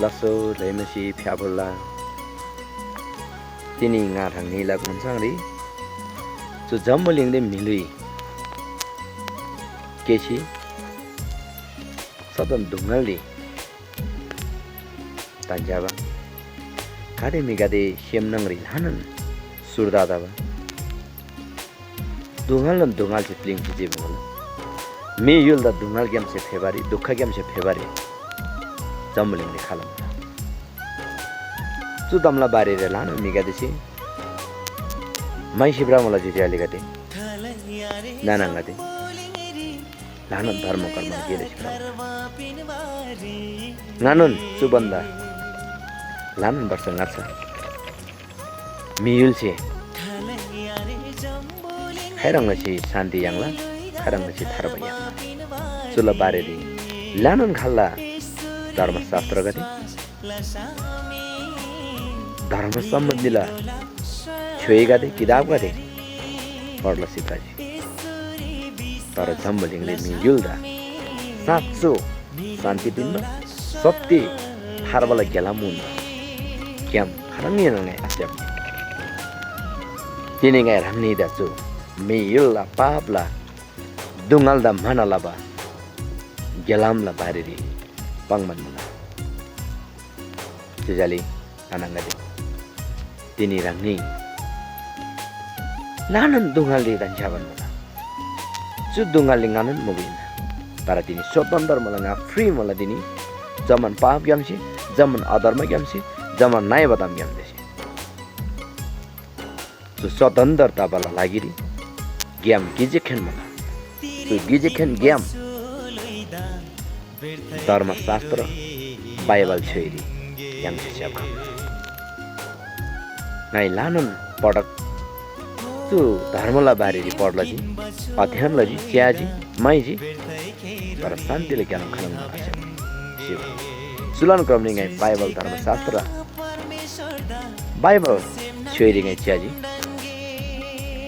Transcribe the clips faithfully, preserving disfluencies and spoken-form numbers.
लास्‍सो धैमासे फ्‍याफुल्‍ला। तिनी ङा ह्राङनीला घोन्‍साङरी चु जम्‍बुलिङरी म्‍हिलुइ केसी सदन दुङल्‍री धन्‍छ्‌याबा गाते म्‍हिगदे सेम न्‍हङरी ल्‍हानान सुर्दा तबा। दुङालनोन दुङालसे प्‍लिङ्सी चिबा मुला। म्‍हि य्‍हुलदा दुङालग्‍यामसे फेबारी, दुखग्‍यामसे फेबारी जम्‍बुलिङरी खालम मुला। चु तामला बारेरी ल्‍हानान म्‍हिगदेसे म्‍हाइसी भ्रमुला ज्‍योज्‍यो आलेगदे, नाना आङागदे, ल्‍हानान धर्म कर्म गे लसी भ्रमुला। ङानोन चु भन्‍दा ल्‍हानान वर्ष ङाच्‍छा म्‍हि य्‍हुलसे खाह्रङ् लसी शान्‍ति याङ्ला, खाह्रङ् लसी थार्बा याङ्ला, चुला बारेरी ल्‍हानान खाल्‍ला धर्मशास्‍त्रगदे, धर्म सम्‍बन्‍धीला छ्‌योइगदे, किताबगदे पढ लसी भ्रजी। तर जम्‍बुलिङरी म्‍हि य्‍हुलदा साँचो शान्‍ति पिन्‍बा, सत्‍य थार्बाला गेला मुन्‍बा ग्‍याम खाह्रङ्‌एनोन ङाइ आस्‍याप्‍नी। तिनी ङाइ ह्राङनीदा चु म्‍हि य्‍हुलला पापला दुङालदा म्‍हाना लबा गेलामला बारेरी पाङ्‌बान मुला। ज्‍योज्‍यो आले नाना आङागदे, तिनी ह्राङनी ल्‍हानान दुङालरी धन्‍छ्‌याबान मुला। चु दुङालरी ङानोन मुबा हिन्‍ना। तर तिनी स्वतन्‍त्र मुला, ङा फ्री मुला। तिनी जम्‍मान पापग्‍यामसे, जम्‍मान अधर्मग्‍यामसे, जम्‍मान नइबा तामग्‍यामसे। चु स्वतन्‍त्र तबाला लागिरी ग्‍याम गिकजेखेन मुला। चु गिकजेखेन ग्‍याम धर्मशास्‍त्र बाइबल छ्‌योइरी य्‍हाङसे स्‍याप्‍खम्‍ला। ङाइ ल्‍हानान पटक चु धर्मला बारेरी पढ लजी, अध्ययन लजी, च्‍याजी, म्‍हाइजी, तर शान्‍तिला ग्‍याम खानङ आस्‍याप्‍नी। चुलान क्रमरी ङाइ बाइबल धर्मशास्‍त्र बाइबल छ्‌योइरी ङाइ च्‍याजी।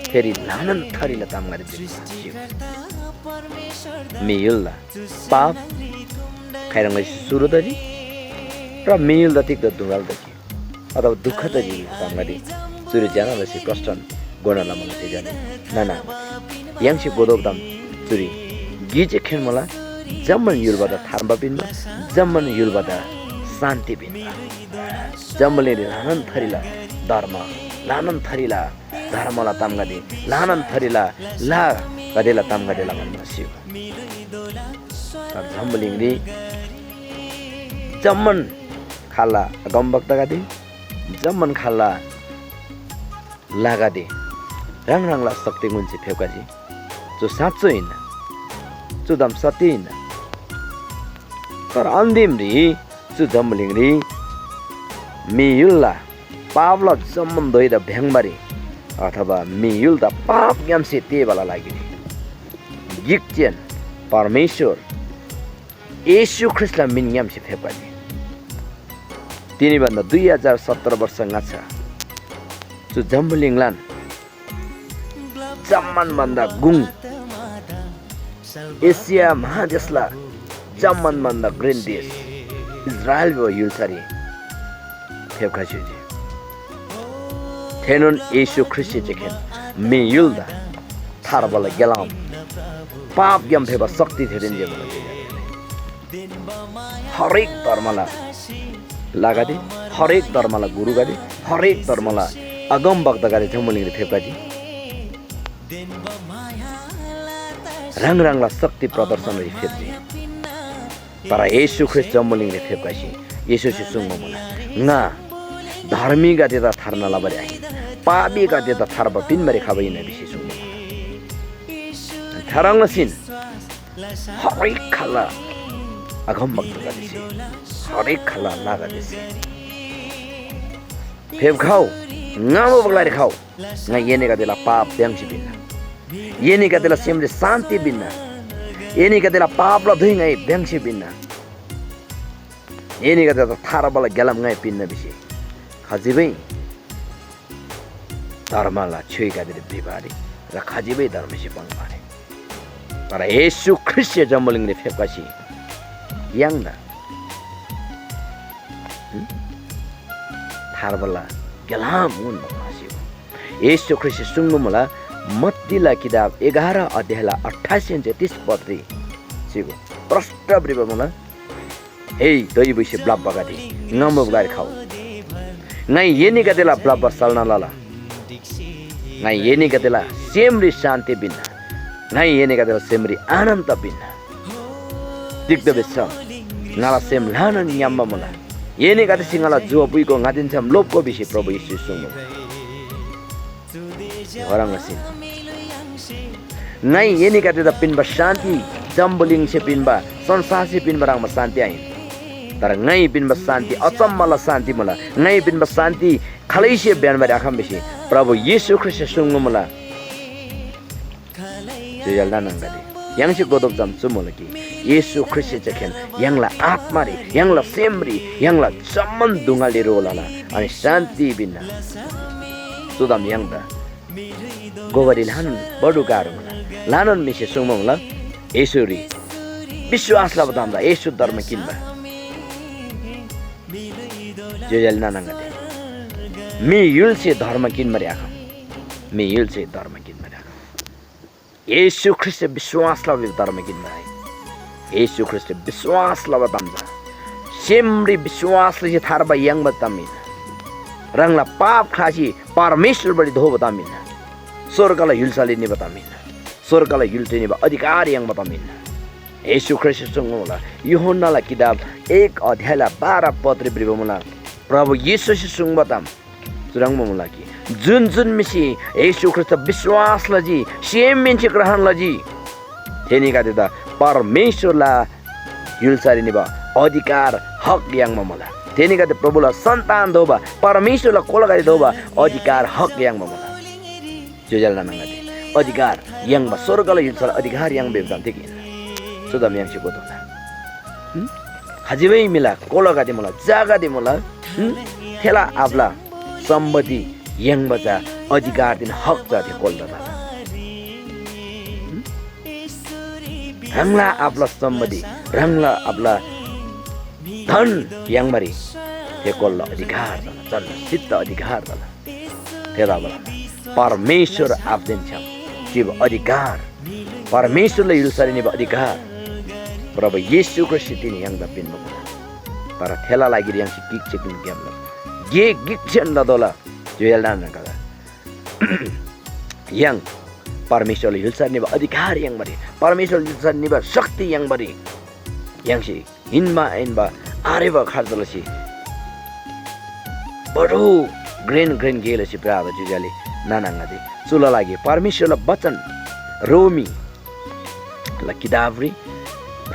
थेरी ल्‍हानान थरीला तामगदे जिन्‍बा चिउ। म्‍हि य्‍हुलला पाप खाइह्रङ् लसी सुरु तजी र म्‍हि य्‍हुलदा तिग्‍दा दुखाल तजी अथवा दुःख तजी भिबा तामगदे चुरी ज्‍यना लसी प्रस्‍टन घोना लमा लसी जानी। नाना य्‍हाङसे गोदोब ताम चुरी गिक जे खेन्‍मुला, जम्‍मान य्‍हुलबादा थार्बा पिन्‍बा, जम्‍मान य्‍हुलबादा शान्‍ति पिन्‍बा। जम्‍बुलिङरी ल्‍हानान थरीला धर्म, ल्‍हानान थरीला धर्मला तामगदे, ल्‍हानान थरीला लागदेला तामगदे लमान मुला। तर जम्‍बुलिङरी जम्‍मान खाल्‍ला अगमवक्तागदे, जम्‍मान खाल्‍ला लागदे ह्राङ ह्राङला शक्तिकुन्‍सी फेप्‍खजी। चु साँचो हिन्‍ना, चु ताम सत्‍य हिन्‍ना। तर अन्‍तिमरी चु जम्‍बुलिङरी म्‍हि य्‍हुलला पापला जम्‍मान दोइदा भ्‍याङ्‍बारी अथवा म्‍हि य्‍हुलदा पापग्‍यामसे तेःबाला लागिरी गिकजेन परमेश्‍वर येशू ख्रीष्‍टला मिनग्‍यामसे फेप्‍खजी। तिनी भन्‍दा दुई हजार सत्र वर्ष ङाच्‍छा चु जम्‍बुलिङलान जम्‍मान भन्‍दा गुङ एशिया महादेशला जम्‍मान भन्‍दा घ्रेन देश इस्राएल भिबा य्‍हुल्‍सारी फेप्‍खसी चिजी। थेनोन येशू ख्रीष्‍टसे जे खेन म्‍हि य्‍हुलदा थार्बाला गेलाम पापग्‍याम फेबा शक्ति थेदेन जे मुला। हरेक धर्मला लागदे, हरेक धर्मला गुरुगदे, हरेक धर्मला अगमवक्तागदे जम्‍बुलिङरी फेप्‍खजी। ह्राङ ह्राङला शक्ति प्रदर्शन लसी फेप्‍जी। तर येशू ख्रीष्‍ट जम्‍बुलिङरी फेप्‍खसी येशूसे सुङ्बा मुला, ङा धर्मीगदेदा थार्ना लबारी आहिन, पापीगदेदा थार्बा पिन्‍बारी खबा हिन्‍ना भिसी सुङ्बा मुला। थेह्रङ् लसीन हरेक खाल्‍ला अगमवक्तागदेसे, हरेक खाल्‍ला लागदेसे फेप्‍खउ, ङा मुबा ग्‍लारी खउ। ङाइ एनीगदेला पाप भ्‍याङ्‍सी पिन्‍ना। एनीगदेला सेमरी शान्‍ति पिन्‍ना। एनीगदेला पापला धुइ ङाइ भ्‍याङ्‍सी पिन्‍ना। एनीगदेदा थार्बाला गेलाम ङाइ पिन्‍ना भिसी खजिबै धर्मला छ्‌योइगदेरी भ्रिबा आरे र खजिबै धर्मसे पाङ्बा आरे। तर येशू ख्रीष्‍टसे जम्‍बुलिङरी फेप्‍खसी य्‍हाङदा थार्बाला ग्‍यालाम उन्‍बा म्‍हासी हो। येशू ख्रीष्‍टसे सुङ्बा मुला, मत्तीला किताब एघार अध्यायला अट्ठाइस तेत्तिस पदरी सिगो प्रष्‍ट भ्रिबा मुला, हे दइ बुइसे ब्‍लप्‍बागदे, ङा मुबा ग्‍लारी खउ। ङाइ एनीगदेला ब्‍लप्‍बा सल्‍ना लला। ङाइ एनीगदेला सेमरी शान्‍ति पिन्‍ना। ङाइ एनीगदेला सेमरी आनन्‍द पिन्‍ना। तिग्‍दा भिसम ङाला सेम ल्‍हानान ङ्‌याम्‍बा मुला। एनीगदेसे ङाला जुवा पुइगो, ङादेन छ्‌याम लोप्‍गो भिसी प्रभु येशूसे सुङ्मुला। ओह्रङ् लसीन ङाइ एनीगदेदा पिन्‍बा शान्‍ति जम्‍बुलिङसे पिन्‍बा, संसारसे पिन्‍बा ह्रङ्‌बा शान्‍ति आहिन। तर ङाइ पिन्‍बा शान्‍ति अचम्‍मला शान्‍ति मुला। ङाइ पिन्‍बा शान्‍ति खालैसे भ्‍याङ्‍बारी आखम भिसी प्रभु येशू ख्रीष्‍टसे सुङ्बा मुला। ज्‍योज्‍यो आले नाना आङागदे, य्‍हाङसे घोतोःबा ताम चु मुला कि येशू ख्रीष्‍टसे चा खेन य्‍हाङला आत्‍मारी, य्‍हाङला सेमरी, य्‍हाङला जम्‍मान दुङाले ह्रो लला, अनि शान्‍ति पिन्‍ना। चु ताम य्‍हाङदा घोबारी ल्‍हानान बडु गाह्रो मुला। ल्‍हानान म्‍हिसे सुङ्बा मुला, येशूरी विश्‍वास लबा तामदा येशू धर्म किन्‍बा। ज्‍योज्‍यो आले नाना आङागदे, म्‍हि य्‍हुलसे धर्म किन्‍बारी आखम। म्‍हि य्‍हुलसे धर्म किन्‍बारी आखम। येशू ख्रीष्‍टसे विश्‍वास लबा धर्म किन्‍बा आहिन। येशू ख्रीष्‍टसे विश्‍वास लबा ताम चा सेमरी विश्‍वास लसी थार्बा याङ्बा ताम हिन्‍ना। ह्राङला पाप ख्‍लासी परमेश्‍वरपट्टि दोःबा ताम हिन्‍ना। स्‍वर्गला य्‍हुल्‍साले निबा ताम हिन्‍ना। स्‍वर्गला य्‍हुल्‍सासे निबा अधिकार याङ्बा ताम हिन्‍ना। येशू ख्रीष्‍टसे सुङ्बा मुला, यूहन्‍नाला किताब एक अध्यायला बाह्र पदरी भ्रिबा मुला, प्रभु येशूसे सुङ्बा ताम चुह्रङ्बा मुला कि जुन जुन म्‍हिसे येशू ख्रीष्‍टदा विश्‍वास लजी, सेमहेन्‍से ग्रहण लजी, थेनीगदेदा परमेश्‍वरला य्‍हुल्‍सारी निबा अधिकार हक याङ्बा मुला। थेनीगदे प्रभुला सन्‍तान दोबा, परमेश्‍वरला कोलागदे दोबा अधिकार हक याङ्बा मुला। ज्‍योज्‍यो आले नाना आङागदे, अधिकार याङ्बा, स्‍वर्गला य्‍हुल्‍साला अधिकार याङ्बा भिबा ताम तिग हिन्‍ना? चु ताम य्‍हाङसे घोतोःला। हुँ? खजिबै म्‍हिला कोलागदे मुला, जगदे मुला, हुँ? थेला आबाला सम्‍पत्ति याङ्बा चा अधिकारदेन हक चा थे कोलादा तला। हुँ? ह्राङला आबाला सम्‍पत्ति, ह्राङला आबाला धन याङ्बारी थे कोलाला अधिकार तला, चन्‍ना सित अधिकार तला। थेतबाला परमेश्‍वर आबादेन छ्‌याम चिबा अधिकार, परमेश्‍वरला य्‍हुल्‍सारी निबा अधिकार प्रभु येशू ख्रीष्‍टसे तिनी य्‍हाङदा पिन्‍बा मुला। तर थेला लागिरी य्‍हाङसे गिक जेन ग्‍याम लबा, गे गिक जेन लतोःला, ज्‍योज्‍यो आले नाना आङागदे। य्‍हाङ परमेश्‍वरला य्‍हुल्‍सारी निबा अधिकार याङ्बारी, परमेश्‍वरला य्‍हुल्‍सारी निबा शक्ति याङ्बारी य्‍हाङसे हिन्‍बा आहिन्‍बा आरेबा खर्च लसी बडो घ्रेन घ्रेन गे लसी भ्रबा ज्‍योज्‍यो आले नाना आङागदे, चुला लागि परमेश्‍वरला बचन रोमीला किताबरी,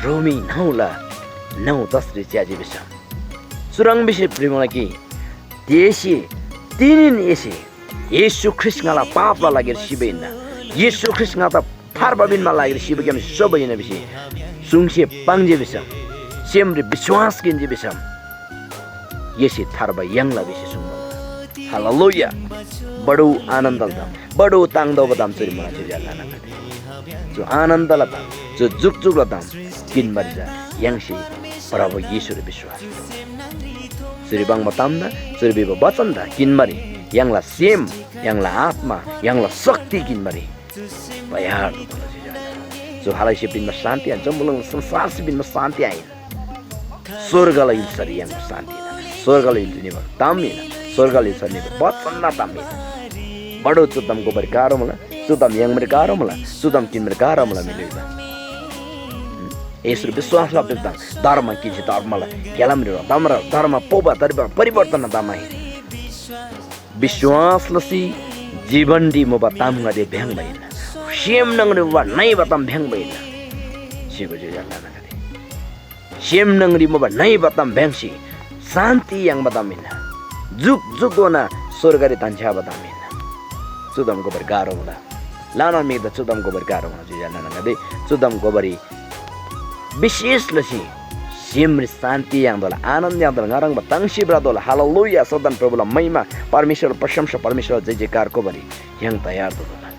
रोमी नौला नौ दसरी च्‍याजी भिसम चुह्रङ् भिसी भ्रिमुला कि, तेसे तिनीन एसे येशू ख्रीष्‍ट ङाला पापला लागिरी सिबा हिन्‍ना। येशू ख्रीष्‍ट ङादा थार्बा पिन्‍बाला लागिरी सिबाग्‍याम सोबा हिन्‍ना भिसी सुङसे पाङ्जी भिसम, सेमरी विश्‍वास किन्‍जी भिसम, एसे थार्बा याङ्ला भिसी सुङ्बा मुला। हालेलुया। बडो आनन्दला ताम, बडो ताङ्तोःबा ताम चुरी मुला, ज्‍योज्‍यो आले नाना आङागदे। चु आनन्दला ताम, चु जुकजुकला ताम किन्‍बारी चा य्‍हाङसे प्रभु येशूरी विश्‍वास लउ। चुरी पाङ्बा तामदा, चुरी भिबा वचनदा किन्‍बारी य्‍हाङला सेम, य्‍हाङला आत्‍मा, य्‍हाङला शक्ति किन्‍बारी तयार ततोःला। चु खालैसे पिन्‍बा शान्‍ति आहिन, जम्‍बुलिङला संसारसे पिन्‍बा शान्‍ति आहिन। स्‍वर्गला य्‍हुल्‍सारी याङ्बा शान्‍ति हिन्‍ना। स्‍वर्गला य्‍हुल्‍सा निबा ताम हिन्‍ना। स्‍वर्गला य्‍हुल्‍सा निबा वचनला ताम हिन्‍ना। बडो चु ताम घोबारी गाह्रो मुला, चु ताम याङ्बारी गाह्रो मुला, चु ताम किन्‍बारी गाह्रो मुला म्‍हिगदेदा। येशूरी विश्‍वास लबा ताम, धर्म किन्‍सी धर्मला ग्‍यालामरी धर्म, धर्म पोबा तरिबा परिवर्तन ताम आहिन। विश्‍वास लसी जीवनरी मुबा तामगदे भ्‍याङ्‍बा हिन्‍ना। सेम न्‍हङरी मुबा नइबा ताम भ्‍याङ्‍बा हिन्‍ना। सिगो ज्‍योज्‍यो आले नानागदे, सेम न्‍हङरी मुबा नइबा ताम भ्‍याङ्‍सी शान्‍ति याङ्बा ताम हिन्‍ना। जुकजुकधोना स्‍वर्गरी धन्‍छ्‌याबा ताम हिन्‍ना। चु ताम घोबारी गाह्रो मुला। ल्‍हानान म्‍हिगदेदा चु ताम घोबारी गाह्रो मुला। ज्‍योज्‍यो आले नानागदे, चु ताम घोबारी विशेष लसी सेमरी शान्‍ति याङ्तोःला, आनन्‍द याङ्तोःला, ङा ह्रङ्‌बा ताङ्सी भ्रतोःला। हालेलुया, सदन प्रभुला महिमा, परमेश्‍वरला प्रशंसा, परमेश्‍वरला जय जयकार घोबारी य्‍हाङ तयार ततोःला।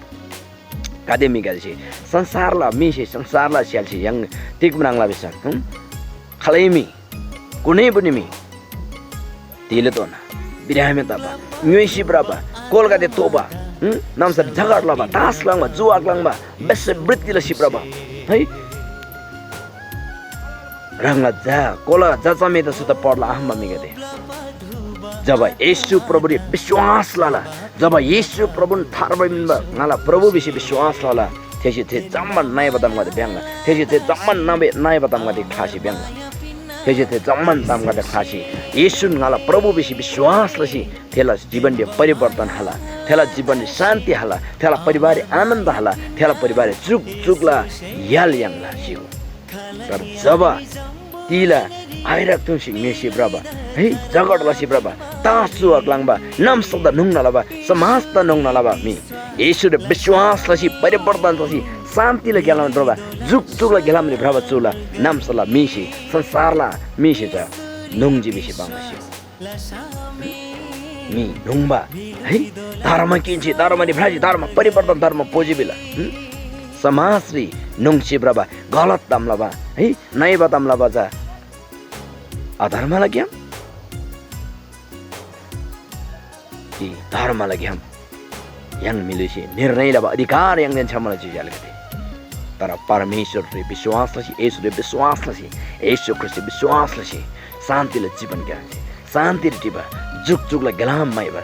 गाते म्‍हिगदेसे संसारला म्‍हिसे संसारला स्‍याल्‍सी य्‍हाङ तिग म्राङ्ला भिसम, हुँ? खालै म्‍हि, कुनै पनि म्‍हि तिलेधोना बिरामी तबा, ङ्‌योइसी भ्रबा, कोलगदे तोबा, हुँ? नाम्‍सारी झगड लबा, तास लङ्बा, जुवा लङ्बा, बेसे वृत्ति लसी भ्रबा, है? ह्राङला झा, कोला झा चमेदा सुद्धा पढ्ला आखम्‍बा म्‍हिगदे। जब येशू प्रभुरी विश्‍वास लला, जब येशू प्रभुन थार्बा पिन्‍बा ङाला प्रभु भिसी विश्‍वास लला, थेसे थे जम्‍मान नइबा तामगदे भ्‍याङ्‍ला। थेसे थे जम्‍मान नबे-, नइबा तामगदे ख्‍लासी भ्‍याङ्‍ला। थेसे थे जम्‍मान तामगदे ख्‍लासी येशून ङाला प्रभु भिसी विश्‍वास लसी थेला जीवनरी परिवर्तन हला, थेला जीवनरी शान्‍ति हला, थेला परिवाररी आनन्‍द हला, थेला परिवाररी जुग जुगला य्‍हाल याङ्ला सिगो। तर जब तिला आइरक थुङ्सी ङ्‌योइसी भ्रबा, है, झगड लसी भ्रबा, तास जुवा ग्‍लाङ्बा, नाम्‍सादा न्‍होङ्ना लबा, समाजदा न्‍होङ्ना लबा म्‍हि येशूरी विश्‍वास लसी परिवर्तन तसी शान्‍तिला ग्‍यालामरी भ्रबा, जुग जुगला ग्‍यालामरी भ्रबा चुला नाम्‍साला म्‍हिसे, संसारला म्‍हिसे चा न्‍होङ्जी भिसी पाङ्सी म्‍हि न्‍होङ्बा, है, धर्म किन्‍सी धर्मरी भ्रजी, धर्म परिवर्तन, धर्म पोजिबिला, हुँ? समाजरी न्‍होङ्सी भ्रबा, गलत ताम लबा, है, नइबा ताम लबा चा अधर्मला ग्‍याम कि धर्मला ग्‍याम? य्‍हाङ म्‍हिलोसे निर्णय लबा अधिकार य्‍हाङदेन छ्‌याम मुला चिज आलेगदे। तर परमेश्‍वररी विश्‍वास लसी, येशूरी विश्‍वास लसी, येशू ख्रीष्‍टरी विश्‍वास लसी शान्‍तिला जीवन क्‍याङ्‍सी, शान्‍तिरी टिबा, जुग जुगला ग्‍यालाम म्‍हाइबा,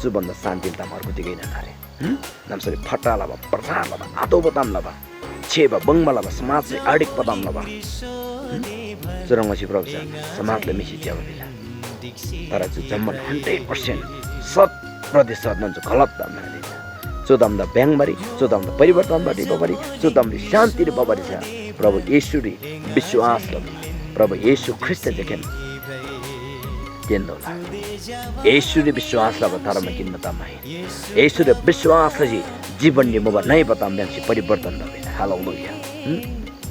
चु भन्‍दा शान्‍तिला ताम अर्गु तिगै नाइन आरे। हुँ? नाम्‍सारी फट्टा लबा, प्रचार लबा, आतोःबा ताम लबा, छेबा बङ्बा लबा, समाजरी आढिक्‍बा ताम लबा, हुँ? चुह्रङ् लसी प्रभुसे समाजला म्‍हिसे ज्‍यबा पिन्‍ना। तर चु जम्‍मान हन्ड्रेड पर्सेन्ट शत प्रतिशत नन्‍चु गलत ताम हिन्‍ना। चु तामदा भ्‍याङ्‍बारी, चु तामदा परिवर्तन बाटी भबारी, चु तामरी शान्‍तिरी भबारी चा प्रभु येशूरी विश्‍वास लबा, प्रभु येशू ख्रीष्‍टदेन तेन्‍तोःला। येशूरी विश्‍वास लबा धर्म किन्‍बा ताम आहिन। येशूरी विश्‍वास लसी जीवनरी मुबा नइबा ताम भ्‍याङ्‍सी परिवर्तन तबा हिन्‍ना। हालेलुया। हुँ?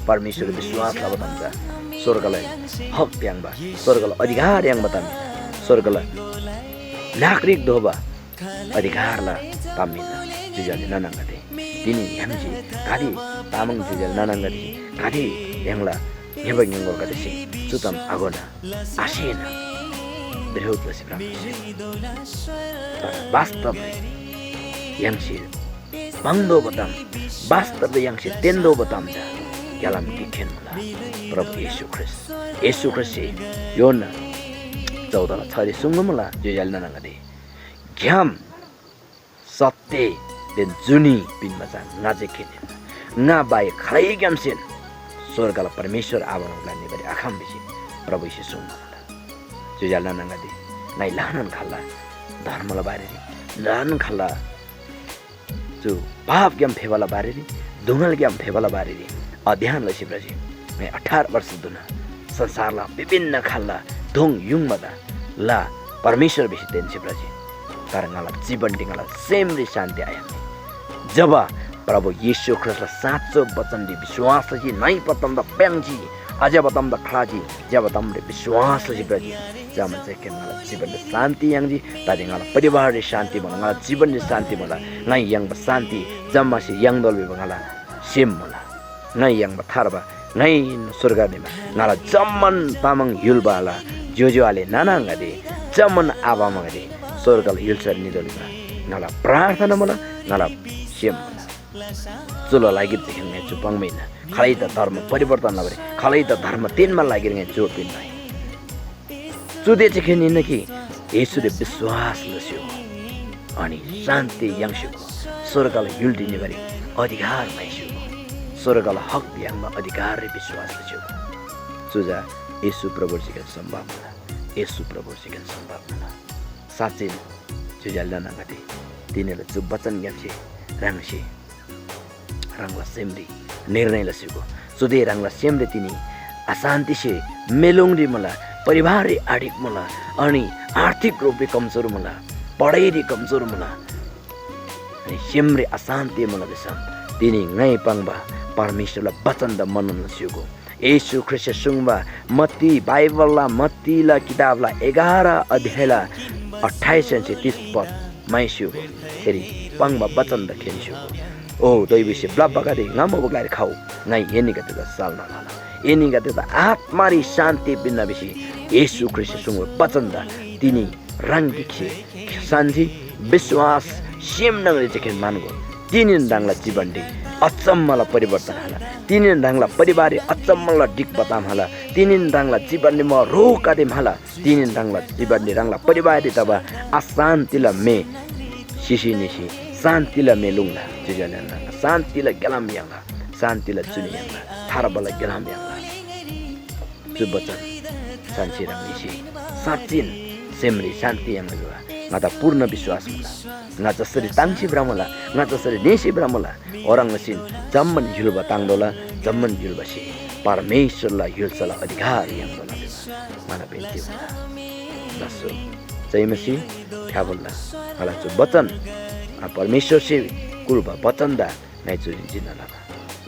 परमेश्‍वररी विश्‍वास लबा ताम चा स्‍वर्गला हक याङ्बा, स्‍वर्गला अधिकार याङ्बा ताम हिन्‍ना। स्‍वर्गला नागरिक दोबा अधिकारला ताम हिन्‍ना। ज्‍योज्‍यो आले नाना आङागदे, तिनी य्‍हाङसे गाते तामाङ ज्‍योज्‍यो आले नाना आङागदे, गाते य्‍हाङला ङ्‌यबा ङ्‌यङगोरगदेसे चु ताम आघोना, आसेना, बिरोध लसी भ्रमुसे। तर वास्तवरी य्‍हाङसे पाङ्तोःबा ताम, वास्तवरी य्‍हाङसे तेन्‍तोःबा ताम चा ग्‍यालाम गिकखेन मुला, प्रभु येशू ख्रीष्‍ट। येशू ख्रीष्‍टसे यूहन्‍ना चौधला छरी सुङ्बा मुला, ज्‍योज्‍यो आले नाना आङागदे, ग्‍याम सत्‍यदेन जुनी पिन्‍बा चा ङा जे हिन्‍ना। ङा बाहेक खालैग्‍यामसेन स्‍वर्गला परमेश्‍वर आबाला ग्‍लारी निबारी आखम भिसी प्रभु येशूसे सुङ्बा मुला। ज्‍योज्‍यो आले नाना आङागदे, ङाइ ल्‍हानान खाल्‍ला धर्मला बारेरी, ल्‍हानान खाल्‍ला चु पापग्‍याम फेबाला बारेरी, दोँगालग्‍याम फेबाला बारेरी अध्ययन लसी भ्रजी। ङाइ अठार वर्ष धुना संसारला विभिन्न खाल्‍ला दोङ युङबादा ला परमेश्‍वर भिसी तेन्‍सी भ्रजी। तर ङाला जीवनरी ङाला सेमरी शान्‍ति आयाङ्नी। जब प्रभु येशू ख्रीष्‍टला साँचो वचनरी विश्‍वास लसी नइबा तामदा भ्‍याङ्‍जी, आज्‍यबा तामदा ख्‍लाजी, ज्‍यबा तामरी विश्‍वास लसी भ्रजी, जमाहेन्‍से ङाला जीवनरी शान्‍ति याङ्जी। दान्‍दे ङाला परिवाररी शान्‍ति मुला, ङाला जीवनरी शान्‍ति मुला। ङाइ याङ्बा शान्‍ति जम्‍मासे याङ्तोःला भिबा ङाला सेम मुला। ङाइ याङ्बा थार्बा ङाइएन स्‍वर्गरी निबा ङाला जम्‍मान तामाङ य्‍हुलबाला ज्‍योज्‍यो आले नाना आङागदे, जम्‍मान आबा आमागदे, स्‍वर्गला य्‍हुल्‍सारी नितोःला भिबा ङाला प्रार्थना मुला, ङाला सेम मुला। चुला लागिरी चा ङाइ चु पाङ्बा हिन्‍ना। खालैदा धर्म परिवर्तन लबारी, खालैदा धर्म तेन्‍बा लागिरी ङाइ जोड पिन्‍बा हिन्‍ना। चुदे चा हिन्‍ना कि येशूरी विश्‍वास लस्‍योगो, अनि शान्‍ति याङ्स्‍योगो, स्‍वर्गला य्‍हुलरी निबारी अधिकार म्‍हाइस्‍योगो, स्‍वर्गला हक याङ्बा अधिकाररी विश्‍वास लस्‍योगो। चु चा येशू प्रभुर्जीग्‍याम सम्‍भव मुला। येशू प्रभुर्जीग्‍याम सम्‍भव मुला। साँच्‍चै ज्‍योज्‍यो आले नाना आङागदे, तिनीला चु वचनग्‍यामसे ह्राङसे ह्राङला सेमरी निर्णय लसीगो। चुदे ह्राङला सेमरी तिनी अशान्‍तिसे मेलोङरी मुला, परिवाररी आढिक मुला, अनि आर्थिक रूपरी कमजोर मुला, पढाइरी कमजोर मुला, अनि सेमरी अशान्‍ति मुला भिसम तिनी ङाइ पाङ्बा परमेश्‍वरला वचनदा मनन लसीगो। येशू ख्रीष्‍टसे सुङ्बा मत्ती, बाइबलला मत्तीला किताबला एघार अध्यायला अट्ठाइसहेन्‍से तीस पद म्‍हाइस्‍य्‍हूगो, थेरी पाङ्बा बचनदा खेन्‍स्‍य्‍हूगो। ओ दैबुसे ब्‍लप्‍बागदे, ङा मुबा ग्‍लारी खउ, ङाइ एनीगदेदा साल्‍ना लला। एनीगदेदा आत्‍मारी शान्‍ति पिन्‍ना भिसी येशू ख्रीष्‍टसे सुङ्बा बचनदा तिनी ह्राङ गिकसे शान्ति, विश्वास, सेम न्‍हङरी जे खेन म्‍हन्‍गो। तिनीन ह्राङला जीवनरी अचम्मला परिवर्तन हाला। तिनीन ह्राङला परिवाररी अचम्मला ढिक्‍बा ताम हाला। तिनीन ह्राङला जीवनरी म रोगगदे म्‍हाला। तिनीन ह्राङला जीवनरी ह्राङला परिवाररी तबा अशान्तिला मे सिसी निसी शान्तिला मे लुङ्ला। ज्‍योज्‍यो आलेन ह्राङला शान्तिला गेलाम याङ्ला। शान्तिला जुनी याङ्ला। थार्बाला गेलाम याङ्ला। चु बचन साँच्‍ची ह्राङनीसे साँच्‍चिन सेमरी शान्‍ति याङ्ला भिबा ङादा पूर्ण विश्‍वास मुला। ङा जसरी ताङ्सी भ्रमुला, ङा जसरी न्‍हीसी भ्रमुला, ओह्रङ् लसीन जम्‍मान य्‍हुल्‍बा ताङ्तोःला, जम्‍मान य्‍हुल्‍बासे परमेश्‍वरला य्‍हुल्‍साला अधिकार याङ्तोःला भिबा ङाला बिन्‍ती मुला। लास्‍सो, जय मसीह, फ्‍याफुल्‍ला। ङाला चु बचन, आ, परमेश्‍वरसे कुल्‍बा बचनदा ङाइ चुरीन जिन्‍ना लला।